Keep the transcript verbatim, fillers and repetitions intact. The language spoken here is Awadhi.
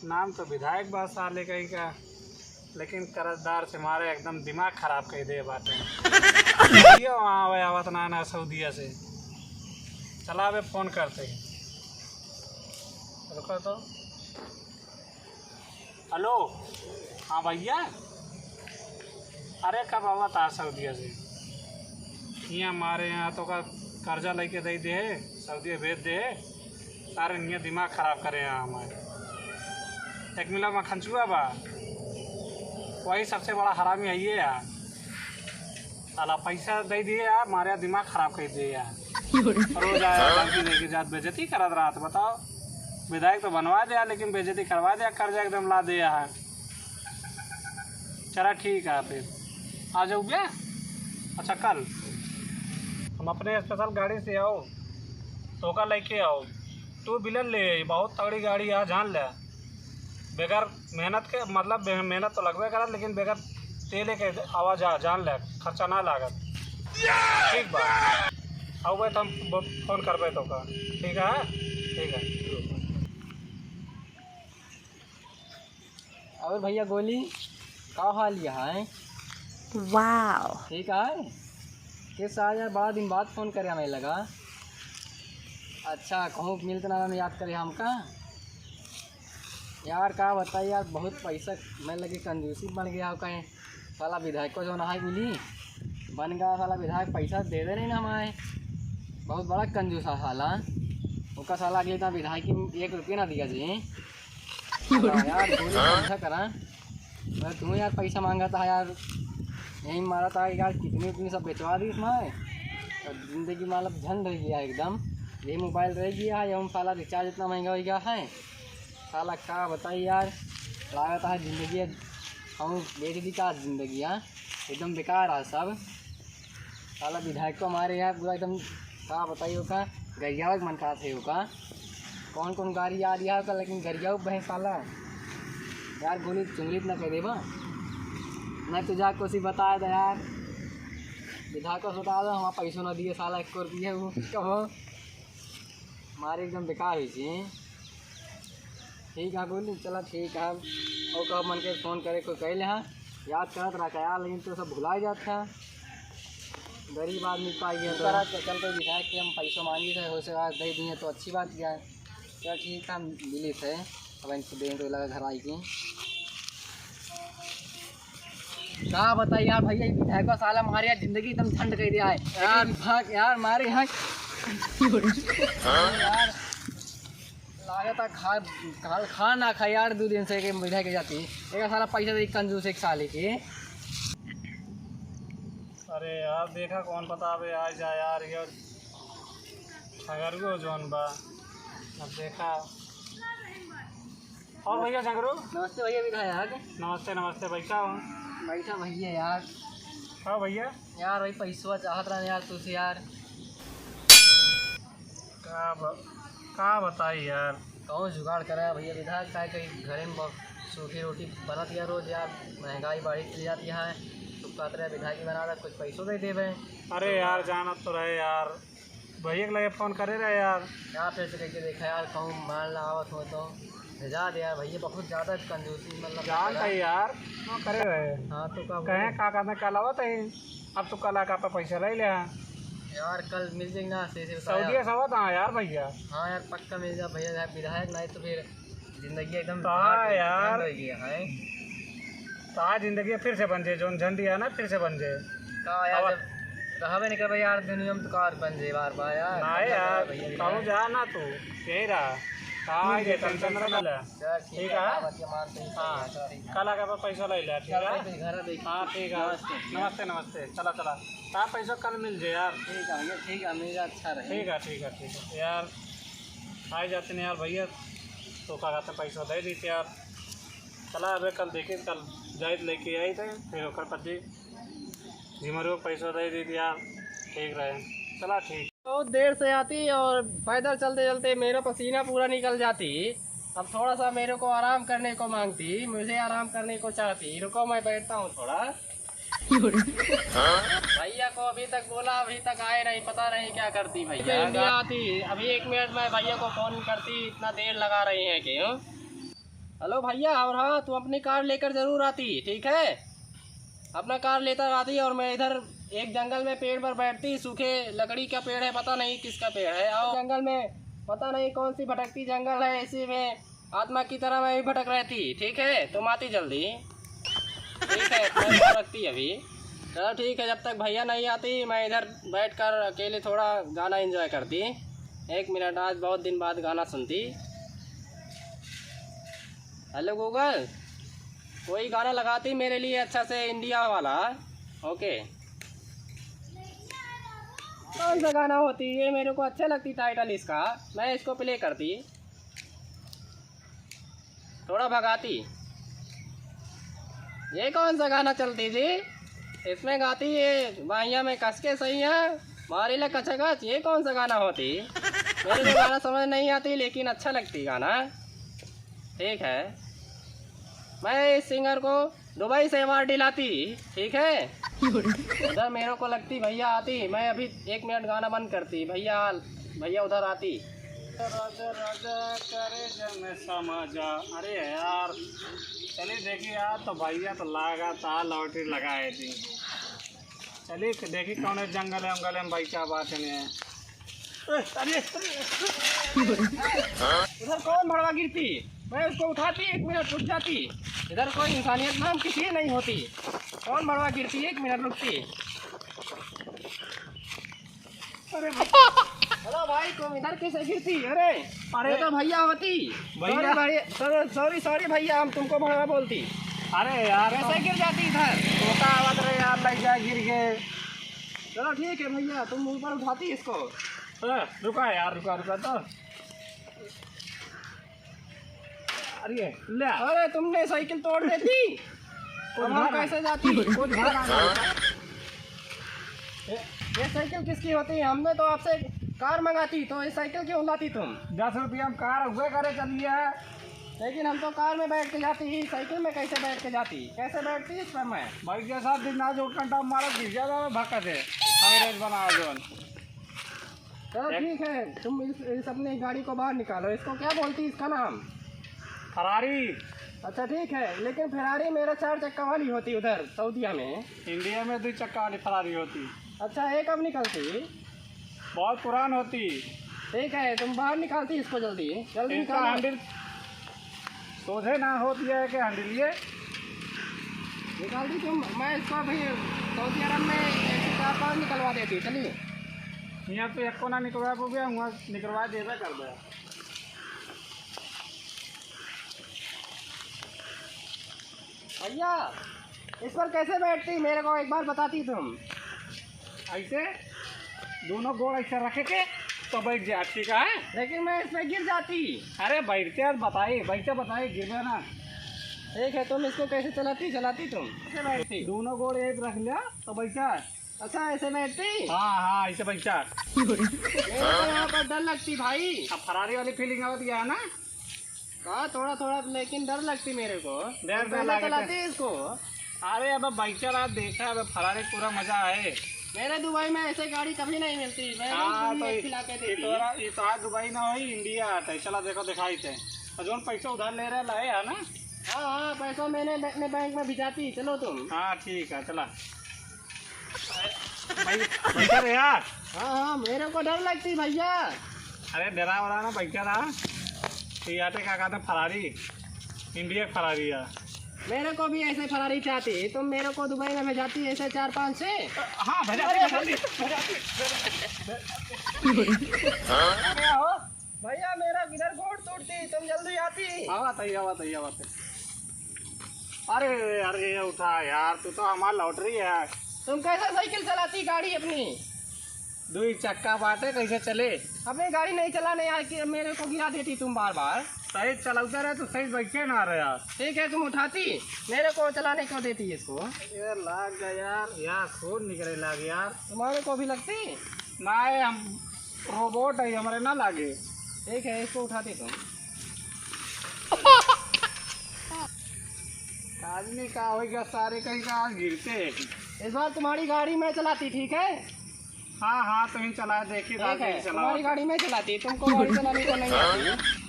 नाम तो विधायक बा साले कहीं का, लेकिन कर्जदार से मारे एकदम दिमाग खराब कर दे बाटे। ये वहाँ आवे आवत ना ना सऊदिया से। चला अबे फोन करते हैं। रुको तो। हेलो, हाँ भैया, अरे कब आवत आ सऊदिया से? यहाँ हमारे यहाँ तो का कर्जा लेके दे दे है, सऊदिया भेज दे है। सारे नियत दिमाग खराब करे हैं हमारे। एक मिला में खंचुआ बा, वही सबसे बड़ा हरामी है ये यार। साला पैसा दे दिए यार, मारे दिमाग खराब कर दिए यार। रोज आया धमकी देके जात, बेइज्जती करत रहत, बताओ। विधायक तो बनवा दिया लेकिन बेइज्जती करवा दिया, कर्जा एकदम ला दिया है। चला ठीक है फिर, आ जाओ बे। अच्छा कल हम अपने स्पेशल गाड़ी से आओ, तोका लेके आओ। टू व्हीलर ले आई, बहुत तगड़ी गाड़ी है, जान ले। बगैर मेहनत के, मतलब बे-, मेहनत तो लगबे करत, लेकिन बगैर तेले के आवा जा, जान ले, खर्चा ना लागत। ठीक बा, आउबे तो हम ब-, फोन करबे तोका। ठीक है, ठीक है। और भैया गोली, का हाल है? वाओ। ठीक है। किस आज यार बड़ा दिन बाद फोन करे हमें लगा। अच्छा, कहूँ मिलत ना में याद करे हमका। यार का बताई यार, बहुत पैसा में लगे कंजूसी बन गया हो कहीं। साला विधायक को जो ना है मिली, बन गया साला विधायक, पैसा दे दे नहीं ना हमारे। बहुत बड़ा कंजूस है साला। ओका साला अगले दिन विधायक की एक रुपया ना दिया जी। हाँ यार, गोली समझा करा। मैं तुम्हें यार पैसा मांगा था यार, यही मारा था यार, कितनी उतनी सब बेचवा दी इसमें। और जिंदगी मतलब झंड हो गया एकदम। ये मोबाइल रह गया है, हम साला रिचार्ज इतना महंगा हो गया है। साला का बताई यार, लागत है जिंदगी हम बेच दी का जिंदगी है, एकदम बेकार है सब। साला विधायक को हमारे यार पूरा एकदम का बताई ओका, गरियावे के मन करत है ओका। कौन कौन गाड़ी आ रहा है ओका, लेकिन गरियावे बहे साला। यार गोली चुंगली ना कर देबा, मैं तुझा कोसी बता दे यार, विधायक को बता दो, हमारा पैसों ना दिए साला, एक रुपये वो कहो, हमारे एकदम बेकार हुई थी। ठीक है गोली, चला ठीक है। और कब मन के फोन करे कोई कहले हाँ, याद करत रहा यार, लेकिन तो सब भुला जात है। गरीब आदमी पाई है तो। ऊपर आज चल के विधायक के हम पैसों मांगी थे, हो से आज दे दिए तो अच्छी बात क्या है। चल ठीक है, हम मिली थे, अब इनको देंगे तो लगा घर आई की। का बताई यार भैया, ये विधायक का साला मारे यार, जिंदगी एकदम झंड कर दिया है। यार भाग यार, मारे हैं। यार लागत है खा, खा, खा ना खा यार, दो दिन से के विधायक जाती। एक साला पैसा दे कंजूस एक साले के। अरे यार देखा कौन पता अबे आ जाए यार, ये ठगरुओ जौन बा। अब देखा। और भैया झगड़ू। नमस्ते भैया विधायक। नमस्ते, नमस्ते, बैठा हो। बैठा भैया यार। हाँ भैया। यार वही पैसवा चाहत रहा यार तुझसे यार। का ब-, का बताई यार। कहूँ जुगाड़ करा भैया विधायक, का कहीं घरे में ब-, सूखी रोटी बनत यार रोज यार, महंगाई बढ़ी चली जाती है। तो कहत रहे विधायक ही बना रहा, कुछ पैसों दे देवे। अरे तो यार, जानत तो रहे यार, भैया के लगे फोन करे रहे यार। यार फिर से करके देखा यार, कहूँ मान ला आवत हो तो भेजा दे यार भैया, बहुत ज्यादा कंजूसी मतलब जानत है यार, हाँ करे रहे। हाँ तो का कहे बोले? का करने कल आवत है, अब तो कल आके आपका पैसा ले ले। यार कल मिल जाएगा ना, से, से बताया। सऊदिया से आवत हाँ यार भैया। हाँ यार पक्का मिल जा भैया, यार विधायक नहीं तो फिर जिंदगी एकदम ता भाग यार। बन रही है। ता जिंदगी फिर से बन जाए, जोन झंडी है ना, फिर से बन जाए। का यार, अब जब रहबे नहीं करबे यार दुनिया में, तो का बन जाए बार बार यार? ना यार, भैया, कहूँ जा ना तू, यहीं रहा। हाँ, ये टेंशन ना ले। चल, ठीक ठीक है, है। बात ये मान सही हाँ, है, चल, ठीक है। कल आके बस पैसा ले ले, ठीक चल, है? भाई, घर देख। हाँ, ठीक है। नमस्ते। नमस्ते, नमस्ते। चला, चला। हाँ, पैसा कल मिल जाए यार। ठीक है भैया, ठीक है, मिल जाए, अच्छा रहे। ठीक है, ठीक है, ठीक है। यार, आ जाते नहीं यार भैया, तो का कहते हैं, पैसा दे देते यार। चला, अबे कल देखे, कल जाए लेके आई थे, फिर ओकर पति जिमरो पैसा दे देते यार, ठीक रहे। चला, ठीक। बहुत देर से आती और पैदल चलते चलते मेरा पसीना पूरा निकल जाती। अब थोड़ा सा मेरे को आराम करने को मांगती, मुझे आराम करने को चाहती। रुको, मैं बैठता हूँ थोड़ा। भैया को अभी तक बोला, अभी तक आए नहीं, पता नहीं क्या करती भैया। इंडिया आती, अभी एक मिनट में भैया को फोन करती, इतना देर लगा रही है कि, हाँ? हेलो भैया, और हाँ, तुम अपनी कार लेकर जरूर आती, ठीक है? अपना कार लेकर आती और मैं इधर एक जंगल में पेड़ पर बैठती, सूखे लकड़ी का पेड़ है, पता नहीं किसका पेड़ है, और जंगल में पता नहीं कौन सी भटकती जंगल है, इसी में आत्मा की तरह मैं भी भटक रहती, ठीक है? तुम आती जल्दी, ठीक है? मैं तो रखती अभी। चलो ठीक है, जब तक भैया नहीं आती मैं इधर बैठकर अकेले थोड़ा गाना एंजॉय करती। एक मिनट, आज बहुत दिन बाद गाना सुनती। हेलो गूगल, कोई गाना लगाती मेरे लिए अच्छा से इंडिया वाला। ओके, कौन सा गाना होती? ये मेरे को अच्छा लगती टाइटल इसका, मैं इसको प्ले करती। थोड़ा भगाती। ये कौन सा गाना चलती जी? इसमें गाती ये बाहिया में कस के सैया, मारी ला कचाकच, ये कौन सा गाना होती? मेरे को गाना समझ नहीं आती, लेकिन अच्छा लगती गाना। ठीक है, मैं इस सिंगर को दुबई से अवार्ड दिलाती, ठीक है? उधर मेरे को लगती भैया आती, मैं अभी एक मिनट गाना बंद करती। भैया, भैया उधर आती। राजा, राजा, करे जन समाजा। अरे यार, चलिए देखिए यार, तो भैया तो लागा था लॉटरी लगाए थी। चलिए देखिए कौन है जंगल है, जंगल में भाई क्या बात है। ए, अरे, अरे। उधर कौन भड़वा गिरती? मैं उसको उठाती, एक मिनट रुक जाती। इधर कोई इंसानियत नाम की चीज नहीं होती। कौन भड़वा गिरती, एक मिनट रुकती। अरे भाई। हेलो भाई, तुम इधर कैसे गिरती? अरे, अरे। ये तो भैया होती। भैया। सॉरी भाई, सॉरी, सॉरी, सॉरी भैया, हम तुमको भड़वा बोलती। अरे यार, कैसे तुम गिर जाती इधर? धोखा आवत रहे यार, लग जा गिर गए। चलो ठीक है भैया, तुम ऊपर उठाती इसको। ए, रुका यार, रुका, रुका तो। अरे, ले। अरे, तुमने साइकिल तोड़ देती। कुछ अब हम भार कैसे जाती? कुछ भार आ गया। ये, ये साइकिल किसकी होती है? हमने तो आपसे कार मंगाती, तो ये साइकिल क्यों लाती तुम? दस रुपया में कार हुए करे चलिए। लेकिन हम तो कार में बैठ के जाती ही, साइकिल में कैसे बैठ के जाती? कैसे बैठती इस पर मैं? भाई के साथ दिन आज वो कंटा मारा गिर गया था, भक्का से। अंग्रेज बना जोन। चलो एक ठीक है, तुम इस, इस अपनी गाड़ी को बाहर निकालो। इसको क्या बोलती, इसका नाम? फरारी। अच्छा ठीक है, लेकिन फरारी मेरा चार चक्का वाली होती उधर सऊदिया में। इंडिया में दो चक्का वाली फरारी होती। अच्छा, ये कब निकलती? बहुत पुरान होती। ठीक है, तुम बाहर निकालती इसको जल्दी, जल्दी इसका निकालो। हैंडल सोझे ना होती है कि हैंडल ये। निकाल दी तुम, मैं इसको अभी सऊदी अरब में ऐसे चार पांच निकलवा देती, चलिए। यहाँ तो एको ना निकलवा पाओगे, वहाँ निकलवा देबे कर दे। भैया, इस पर कैसे बैठती, मेरे को एक बार बताती तुम। ऐसे दोनों गोड़ ऐसे रखे के तो बैठ जा, ठीक है? लेकिन मैं इस पे गिर जाती। अरे बैठते यार, बताए, बैठते बताए, गिरबे ना। ठीक है, तुम इसको कैसे चलाती, चलाती तुम? कैसे बैठती? दोनों गोड़ एक रख लिया तो बैठा। अच्छा, ऐसे बैठती? हाँ, हाँ, ऐसे बैठा। मेरे को यहाँ पर डर लगती भाई। अब फरारी वाली फीलिंग आवत गया है ना? हाँ, थोड़ा थोड़ा, लेकिन डर लगती मेरे को। डर तो ना पहले लगे तो चलाती इसको। अरे, अब बाइक चला, देखा, अब फरारी पूरा मजा आए। मेरे दुबई में ऐसे गाड़ी कभी नहीं मिलती। मैं रोज हाँ, दुबई तो में ये, खिला के ये देती। तो, ये तो आज दुबई ना होई, इंडिया आता है। चला, देखो, दिखाई थे। और जोन पैसा उधार ले रहा है, लाए है ना? हाँ, हाँ, पैसा मैंने अपने बैंक में भिजाती। चलो तुम। हाँ, ठीक है, चला। भाई, बैठा रहे यार। हाँ, हाँ, मेरे को डर लगती भैया। अरे, डरा वरा ना, बैठा रहा। ये आते क्या कहते हैं, फरारी, इंडिया की फरारी है। मेरे को भी ऐसे फरारी चाहती, तुम मेरे को दुबई में भेजाती ऐसे चार पांच से। हाँ, भेजाती, अरे, भेजाती, भेजाती। क्या हो? भैया, मेरा इधर गोड़ टूटती, तुम जल्दी आती। आवा तई, आवा तई, आवा तई। अरे, अरे, उठा यार, तू तो हमार लॉटरी है। तुम कैसे साइकिल चलाती गाड़ी अपनी? दुई चक्का बाटे, कैसे चले? अपनी गाड़ी नहीं चलाने आए कि मेरे को गिरा देती तुम बार बार। सही चलौते रहे तो सही बैठे ना रहे यार। ठीक है, तुम उठाती, मेरे को चलाने क्यों देती इसको? ये लाग गया यार, यहाँ खून निकले लाग यार। तुम्हारे को भी लगती? ना, हम रोबोट है, हमारे ना लागे। ठीक है, इसको उठाते तुम। आदमी का हो गया, सारे कहीं का आज गिरते हैं। इस बार तुम्हारी गाड़ी मैं चलाती, ठीक है? हाँ, हाँ, तुम ही चला, देखी ठीक है, तुम्हारी गाड़ी मैं चलाती, तुमको गाड़ी चलाने को नहीं आती।